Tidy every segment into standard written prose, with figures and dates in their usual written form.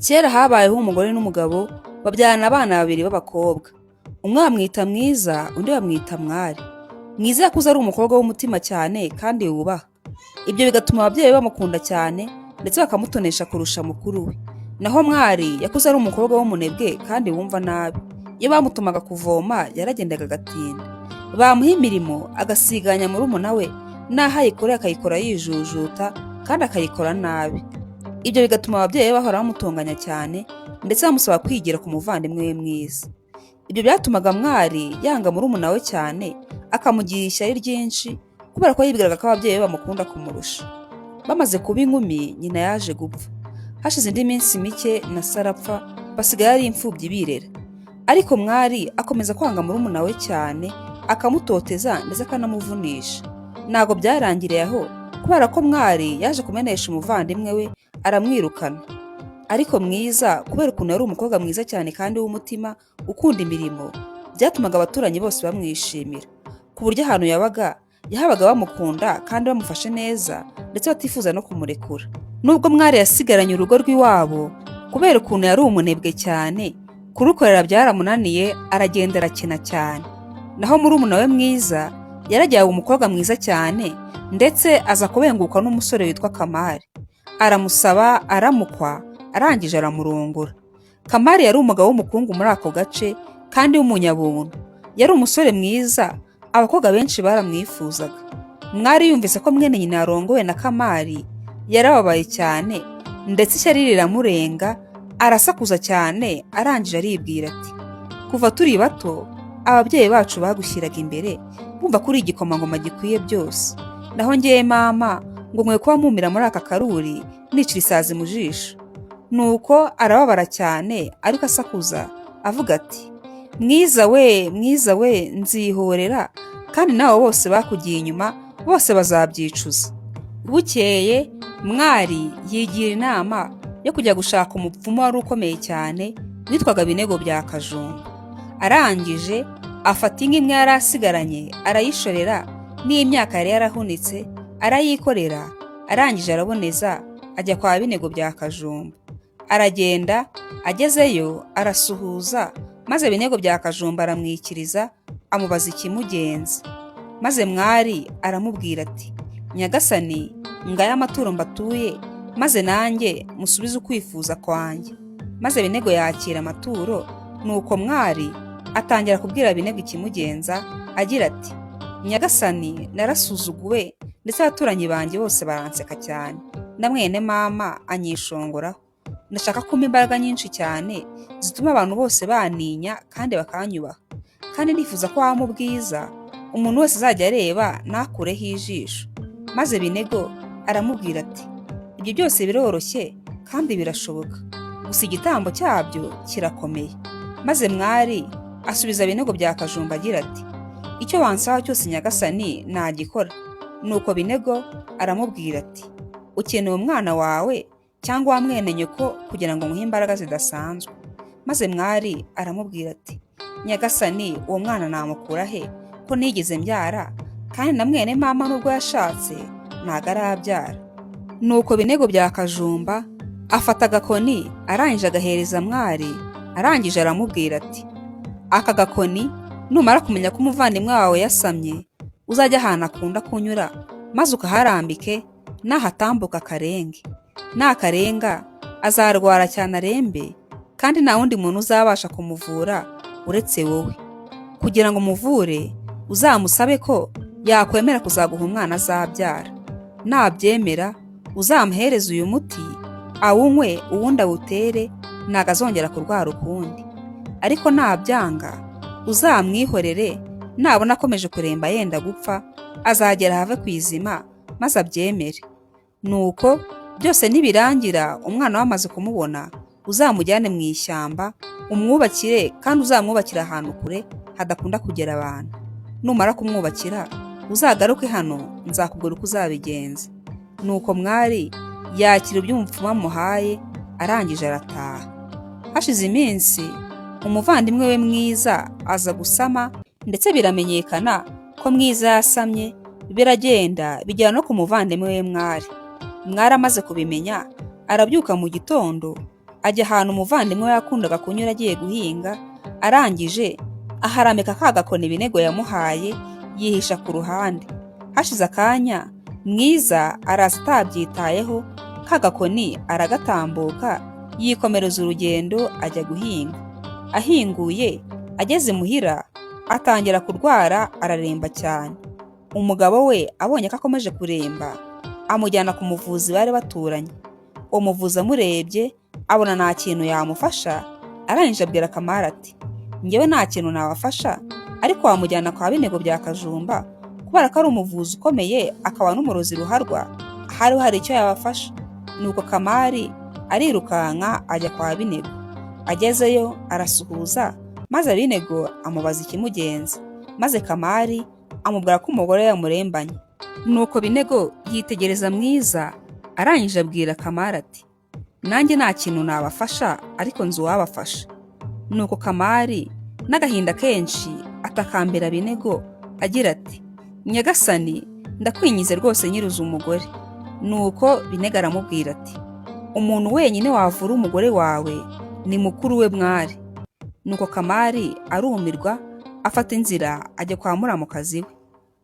Kera habayeho umugore n'umugabo babyarana abana babiri b'abakobwa. Umwe bamwita Mwiza, undi bamwita Mwari. Mwiza yakuze ari umukobwa w'umutima cyane kandi wubaha. Ibyo bigatuma ababyeyi be bamukunda cyane ndetse bakamutonesha kurusha mukuru we. Naho Mwari yakuze ari umukobwa w'umunebwe kandi wumva nabi. Iyo bamutumaga kuvoma yaragendaga agatinda. Bamuha imirimo agasiganya murumuna we, n'aho ayikoreye akayikora yijujuta kandi akayikora nabi. Ibyo bigatuma ababyeyi be bahora bamutonganya cyane ndetse bamusaba kwigira ku muvandimwe we Mwiza. Ibyo byatumaga Mwari yanga murumuna we cyane, akamugirira ishyari ryinshi kubera ko yibwiraga ko ababyeyi be bamukunda kumurusha. Bamaze kuba inkumi, nyina yaje gupfa. Hashize indi minsi mike na se arapfa, basigara ari imfubyi birera. Ariko Mwari akomeza kwanga murumuna we cyane, akamutoteza ndetse akanamuvunisha. Ntabwo byarangiriye aho, kubera ko Mwari yaje kumenesha umuvandimwe we aramwirukana. Ariko Mwiza, kubera ukuntu yari umukobwa mwiza cyane kandi w'umutima ukunda imirimo, byatumaga abaturanyi bose bamwishimira, ku buryo ahantu yabaga yahabaga bamukunda kandi bamufashe neza ndetse batifuza no kumurekura. Nubwo Mwari yasigaranye urugo rw'iwabo, kubera ukuntu yari umunebwe cyane, kurukorera byaramunaniye, aragenda arakena cyane. Naho murumuna we Mwiza yaragiye aba umukobwa mwiza cyane, ndetse aza kubengukwa n'umusore witwa Kamari. Aramusaba, aramukwa, arangije aramurongora. Kamari yari umugabo w'umukungu muri ako gace kandi w'umunyabuntu. Yari umusore mwiza, abakobwa benshi baramwifuzaga. Mwari yumvise ko mwene nyina yarongowe na Kamari, yarababaye cyane ndetse ishyari riramurenga, arasakuza cyane, arangije aribwira ati: "Kuva turi bato ababyeyi bacu bagushyiraga imbere, bumva ko uri igikomangoma gikwiye byose. Naho ngewe mama ngo nkwiye kuba mpumira muri aka karuri nicira isazi mu jisho." Nuko arababara cyane, ariko asakuza avuga ati: "Mwiza we, Mwiza we, nzihorera kandi nawe bose bakugiye inyuma bose bazabyicuza." Bukeye Mwari yigira inama yo kujya gushaka umupfumu wari ukomeye cyane witwaga Binego bya Kajumba. Arangije afata inka imwe yari asigaranye arayishorera, n'imyaka yari yarahunitse arayikorera, arangije araboneza ajya kwa Binego bya Kajumba. Aragenda, agezeyo arasuhuza, maze Binego bya Kajumba aramwikiriza, amubaza ikimugenza. Maze Mwari aramubwira ati: "Nyagasani, ngaya amaturo mbatuye, maze nanjye musubize ukwifuza kwanjye." Maze Binego yakira amaturo, nuko Mwari atangira kubwira Binego ikimugenza agira ati: "Nyagasani, narasuzuguwe ndetse abaturanyi banjye bose baranseka cyane, na mwene mama anyishongoraho. Ndashaka kumpa imbaraga nyinshi cyane zituma abantu bose bantinya kandi bakanyubaha, kandi nifuza ko wampa ubwiza umuntu wese azajya areba ntakureho ijisho." Maze Binego aramubwira ati: "Ibyo byose biroroshye kandi birashoboka, gusa igitambo cyabyo kirakomeye." Maze Mwari asubiza Binego bya Kajumba agira ati: "Icyo wansaba cyose nyagasani nagikora." Nuko Binego aramubwira ati: "Ukeneye umwana wawe cyangwa wa mwene nyoko kugira ngo nguhe imbaraga zidasanzwe?" Maze Mwari aramubwira ati: "Nyagasani, uwo mwana namukura he ko nigeze mbyara, kandi na mwene mama nubwo yashatse ntago arabyara?" Nuko Binego bya Kajumba afata agakoni, arangije agahereza Mwari, arangije aramubwira ati: "Aka gakoni, numara kumenya ko umuvandimwe wawe yasamye, uzajya ahantu akunda kunyura maze ukaharambike, nahatambuka akarenge. Nakarenga azarwara cyane arembe, kandi nta wundi muntu uzabasha kumuvura uretse wowe. Kugira ngo umuvure, uzamusabe ko yakwemera kuzaguha umwana azabyara. Nabyemera, uzamuhereze uyu muti awunywe, uwundi awutere, ntago azongera kurwara ukundi. Ariko nabyanga uzamwihorere, nabona akomeje kuremba yenda gupfa, azagera ahave ku izima maze abyemere. Nuko byose nibirangira, umwana wamaze kumubona, uzamujyane mu ishyamba umwubakire, kandi uzamwubakire ahantu kure hadakunda kugera abantu. Numara kumwubakira uzagaruke hano, nzakubwira uko uzabigenza." Nuko Mwari yakira ibyo umupfumu amuhaye, arangije arataha. Hashize iminsi umuvandimwe we Mwiza aza gusama, ndetse biramenyekana ko Mwiza yasamye, biragenda bigera no ku muvandimwe we Mwari. Mwari amaze kubimenya arabyuka mu gitondo. Ajya ahantu umuvandimwe we yakundaga kunyura agiye guhinga, arangije aharamika ka gakoni Binego yamuhaye, yihisha ku ruhande. Hashize akanya, Mwiza araza atabyitayeho, ka gakoni aragatambuka, yikomereza urugendo ajya guhinga. Ahinguye, ageze imuhira, atangira kurwara araremba cyane. Umugabo we abonye ko akomeje kuremba, amujyana ku muvuzi bari baturanye. Uwo muvuzi amurebye, abona nta kintu yamufasha, arangije abwira Kamari ati: "Njyewe nta kintu nabafasha, ariko wamujyana kwa Binego bya Kajumba, kubera ko ari umuvuzi ukomeye akaba n'umurozi ruharwa, ahari hari icyo yabafasha." Nuko Kamari arirukanka ajya kwa Binego. Agezeyo arasuhuza, maze Binego amubaza ikimugenza, maze Kamari amubwira ko umugore we yamurembanye. Nuko Binego yitegereza Mwiza, arangije abwira Kamari ati: "Nanjye nta kintu nabafasha, ariko nzi uwabafasha." Nuko Kamari n'agahinda kenshi atakambira Binego agira ati: "Nyagasani, ndakwinginze rwose, nyiruza umugore." Nuko Binego aramubwira ati: "Umuntu wenyine wavura umugore wawe ni mukuru we Mwari." Nuko Kamari arumirwa, afata inzira ajya kwa muramukazi we.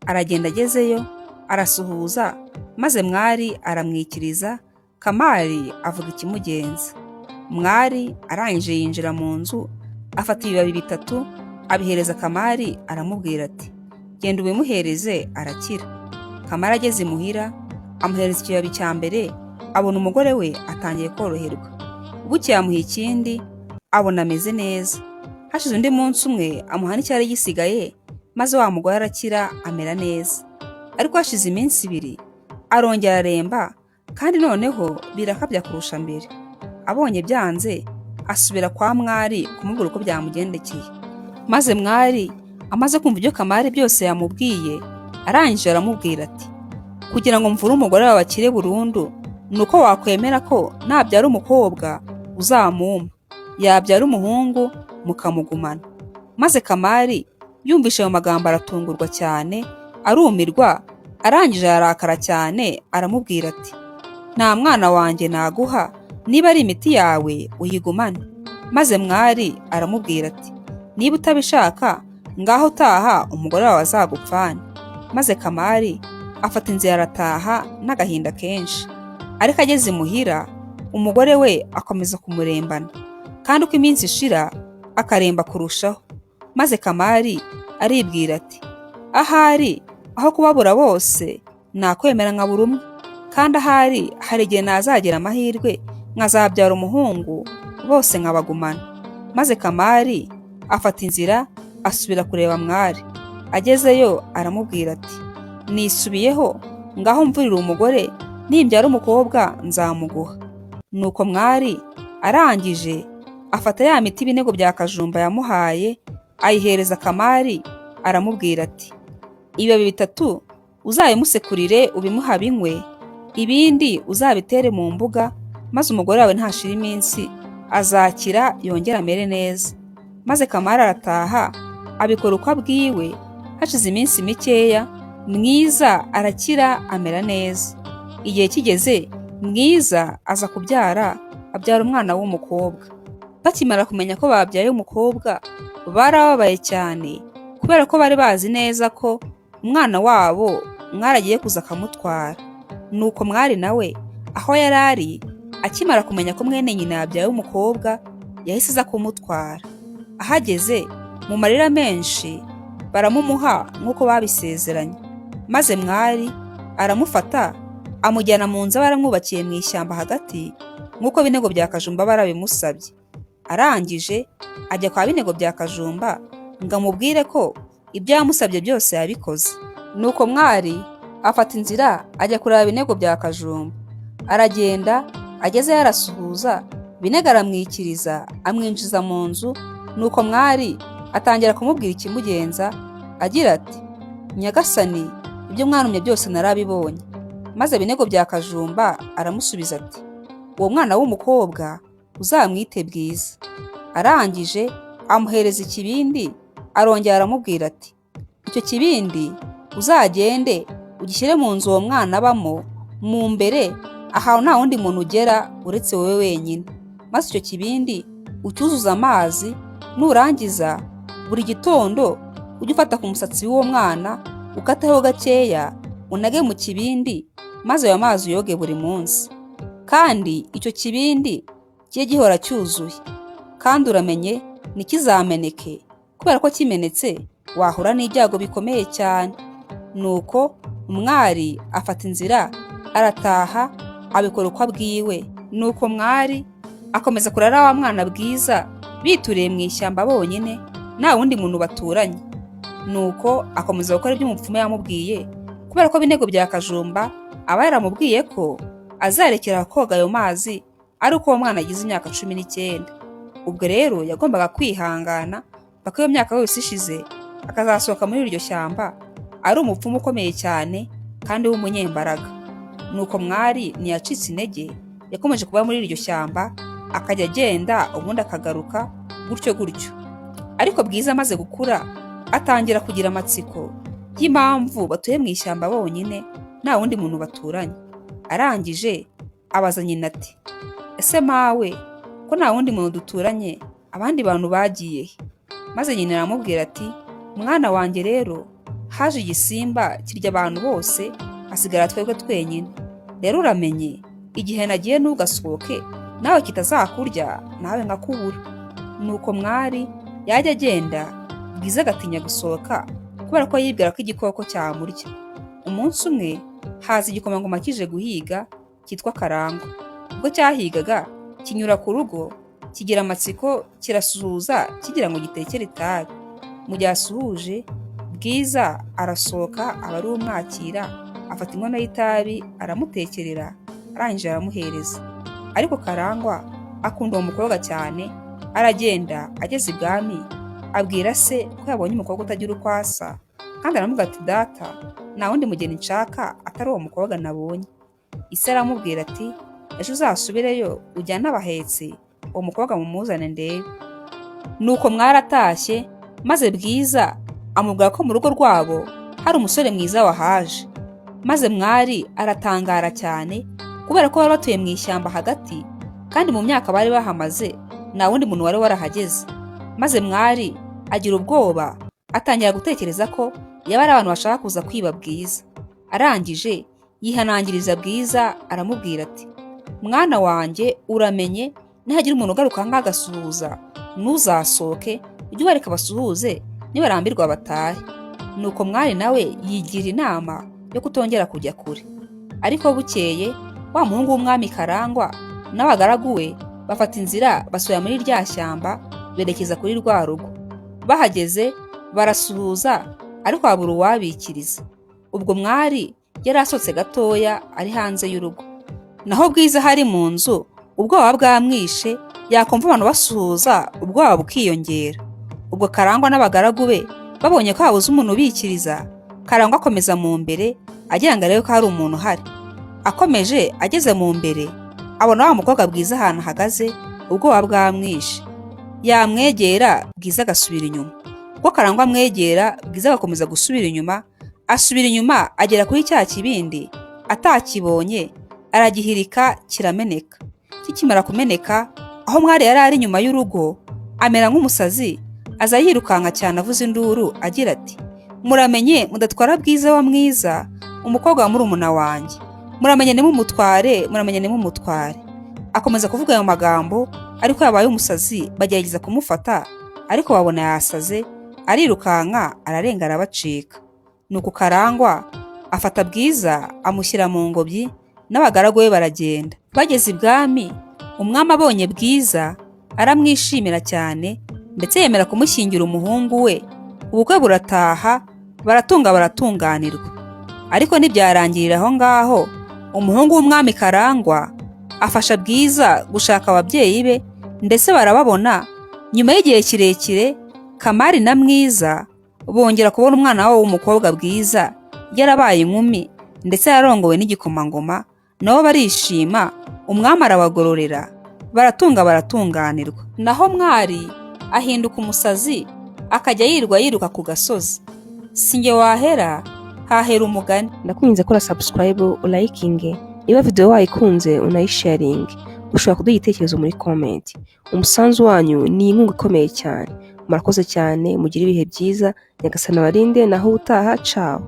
Aragenda, agezeyo arasuhuza, maze Mwari aramwikiriza. Kamari avuga ikimugenza. Mwari arangije yinjira mu nzu, afata ibibabi bitatu abihereza Kamari, aramubwira ati: "Genda ubimuhereze arakira." Kamari ageze imuhira, amuhereza ikibabi cya mbere, abona umugore we atangiye koroherwa. Bukeye amuha ikindi, abona ameze neza. Hashize undi munsi umwe, amuha n'icyari gisigaye, maze wa mugore arakira amera neza. Ariko hashize iminsi 2 arongera araremba, kandi noneho birakabya kurusha mbere. Abonye byanze, asubira kwa Mwari kumubwira uko byamugendekeye. Maze Mwari amaze kumva ibyo Kamari byose yamubwiye, arangije aramubwira ati: "Kugira ngo mvure umugore wawe akire burundu, ni uko wakwemera ko nabyara umukobwa uzamumpa, yabyara umuhungu mukamugumana." Maze Kamari yumvishe ayo magambo aratungurwa cyane, arumirwa, arangije ararakara cyane, aramubwira ati: "Nta mwana wanjye naguha, niba ari imiti yawe uyigumane." Maze Mwari aramubwira ati: "Niba utabishaka, ngaho utaha, umugore wawe azagupfane." Maze Kamari afata inzira arataha n'agahinda kenshi. Ariko ageze imuhira, umugore we akomeza kumurembana, kandi uko iminsi ishira akaremba kurushaho. Maze Kamari aribwira ati: "Ahari aho kubabura bose nakwemera nkabura umwe, kandi ahari hari igihe nazagira amahirwe nkazabyara umuhungu bose nkabagumana." Maze Kamari afata inzira asubira kureba Mwari. Agezeyo aramubwira ati: "Nisubiyeho, ngaho mvurira umugore, nimbyara umukobwa nzamuguha." Nuko Mwari arangije afata ya miti Ibinego bya Kajumba yamuhaye, ayihereza Kamari, aramubwira ati: "Ibibabi bitatu uzabimusekurire ubimuha binywe, ibindi uzabitere mu mbuga, maze umugore wawe ntashira iminsi azakira yongere amere neza." Maze Kamari arataha, abikora uko abwiwe. Hashize iminsi mikeya, Mwiza arakira amera neza. Igihe kigeze, Mwiza aza kubyara, abyara umwana w'umukobwa. Bakimara kumenya ko babyaye umukobwa, barababaye cyane, kubera ko bari bazi neza ko umwana wabo Mwari agiye kuza akamutwara. Nuko Mwari nawe aho yari ari, akimara kumenya ko mwene nyina yabyaye umukobwa, yahise aza kumutwara. Ahageze, mu marira menshi baramumuha nk'uko babisezeranye. Maze Mwari aramufata amujyana mu nzu aba yaramwubakiye mu ishyamba hagati, nk'uko Binego bya Kajumba barabimusabye. Arangije ajya kwa Binego bya Kajumba ngo amubwire ko ibyo yamusabye byose yabikoze. Nuko Mwari afata inzira ajya kureba Binego bya Kajumba. Aragenda, agezeyo arasuhuza, Binego aramwikiriza, amwinjiza mu nzu. Nuko Mwari atangira kumubwira ikimugenza agira ati: "Nyagasani, ibyo mwantumye byose narabibonye." Maze Binego bya Kajumba aramusubiza ati: "Uwo mwana w'umukobwa uzamwite Bwiza." Arangije amuhereza ikibindi, arongera aramubwira ati: "Icyo kibindi uzagende ugishyire mu nzu uwo mwana abamo mu mbere, ahantu nta wundi muntu ugera uretse wowe wenyine, maze uzamuhereze anywe." Maze icyo kibindi ucyuzuze amazi. Nurangiza, buri gitondo ujye ufata ku musatsi w'uwo mwana, ukateho gakeya, unage mu kibindi, maze ayo mazi uyoge buri munsi. Kandi icyo kibindi kijye gihora cyuzuye, kandi uramenye ntikizameneke, kubera ko kimenetse wahura n'ibyago bikomeye cyane." Nuko Umwari afata inzira arataha, abikora uko abwiwe. Nuko Mwari akomeza kurera wa mwana Bwiza, bituriye mu ishyamba bonyine, nta wundi muntu baturanye. Nuko akomeza gukora ibyo umupfumu yamubwiye, kubera ko Binego bya Kajumba aba yaramubwiye ko azarekera koga ayo mazi ari uko uwo mwana agize imyaka 19. Ubwo rero yagombaga kwihangana mpaka iyo myaka yose ishize, akazasohoka muri iryo shyamba ari umupfumu ukomeye cyane kandi w'umunyembaraga. Nuko Mwari ntiyacitse intege, yakomeje kuba muri iryo shyamba, akajya agenda ubundi akagaruka, gutyo gutyo. Ariko Bwiza amaze gukura, atangira kugira amatsiko y'impamvu batuye mu ishyamba bonyine, nta wundi muntu baturanye. Arangije abaza nyina ati: "Ese mawe, ko nta wundi muntu duturanye, abandi bantu bagiye he?" Maze nyina aramubwira ati: "Mwana wanjye, rero haje igisimba kirya abantu bose, hasigara twebwe twenyine. Rero uramenye, igihe nagiye ntugasohoke, nawe kitazakurya, nawe nkakubura." Nuko Mwari yajya agenda, Bwiza agatinya gusohoka, kubera ko yibwira ko igikoko cyamurya. Umunsi umwe haza igikomangoma kije guhiga cyitwa Karangwa. Ubwo cyahigaga kinyura ku rugo, kigira amatsiko, kirasuhuza, kigira ngo gitekere itabi. Mu gihe asuhuje, Bwiza arasohoka, aba ari we umwakira, afata inkono y'itabi aramutekerera, arangije aramuhereza. Ariko Karangwa akunda uwo mukobwa cyane. Aragenda, ageze ibwami abwira se ko yabonye umukobwa utagira uko asa, kandi aramubwira ati: "Data, nta wundi mugeni nshaka atari uwo mukobwa nabonye." Ise aramubwira ati: "Ejo uzasubireyo ujyane abahetsi, uwo mukobwa mumuzane ndebe." Nuko mwaratashye, maze Bwiza amubwira ko mu rugo rwabo hari umusore mwiza wahaje. Maze Mwari aratangara cyane, kubera ko bari batuye mu ishyamba hagati, kandi mu myaka bari bahamaze nta wundi muntu wari warahageze. Maze Mwari agira ubwoba, atangira gutekereza ko yaba ari abantu bashaka kuza kwiba Bwiza. Arangije yihanangiriza Bwiza, aramubwira ati: "Mwana wanjye, uramenye nihagira umuntu ugaruka aha ngaha agasuhuza, ntuzasohoke, ujye ubareka basuhuze, nibarambirwa batahe." Nuko Mwari nawe yigira inama yo kutongera kujya kure. Ariko bukeye wa muhungu w'umwami Karangwa n'abagaragu we bafata inzira, basubira muri rya shyamba, berekeza kuri rwa rugo. Bahageze barasuhuza, ariko habura uwabikiriza. Ubwo Mwari yari asohotse gatoya, ari hanze y'urugo, naho Bwiza hari mu nzu, ubwoba bwamwishe. Yakumva abantu basuhuza, ubwoba bukiyongera. Ubwo Karangwa n'abagaragu be babonye ko habuze umuntu ubikiriza, Karangwa akomeza mu mbere agira ngo arebe ko hari umuntu uhari. Akomeje ageze mu mbere, abona wa mukobwa Bwiza ahantu ahagaze, ubwoba bwamwishe. Yamwegera, Bwiza agasubira inyuma. Ubwo Karangwa amwegera, Bwiza agakomeza gusubira inyuma. Asubira inyuma agera kuri cya kibindi, atakibonye aragihirika, kirameneka. Kikimara kumeneka, aho Mwari yari ari inyuma y'urugo, amera nk'umusazi, aza yirukanka cyane, avuza induru agira ati: "Muramenye mudatwara Bwiza wa Mwiza, umukobwa wa murumuna wanjye! Muramenye ntimumutware, muramenye ntimumutware!" Akomeza kuvuga ayo magambo ariko yabaye umusazi. Bagerageza kumufata, ariko babona yasaze, arirukanka, ararenga, arabacika. Nuko Karangwa afata Bwiza amushyira mu ngobyi n'abagaragu be, baragenda. Bageze ibwami, umwami abonye Bwiza aramwishimira cyane, ndetse yemera kumushyingira umuhungu we. Ubukwe burataha, baratunga, baratunganirwa. Ariko ntibyarangirira aho ngaho. Umuhungu w'umwami Karangwa afasha Bwiza gushaka ababyeyi be, ndetse barababona. Nyuma y'igihe kirekire, Kamari na Mwiza bongera kubona umwana wabo w'umukobwa Bwiza yarabaye inkumi, ndetse yarongowe n'igikomangoma, nabo barishima. Umwami arabagororera, baratunga, baratunganirwa. Naho Mwari ahinduka umusazi, akajya yirirwa yiruka ku gasozi. Si njye wahera, hahera umugani. Ndakwinginze kora subscribe, urayikinge, niba video wayikunze unayisharinge. Ushobora kuduha igitekerezo muri comment. Umusanzu wanyu ni inkunga ikomeye cyane. Murakoze cyane, mugire ibihe byiza, Nyagasani abarinde, naho ubutaha, ciao.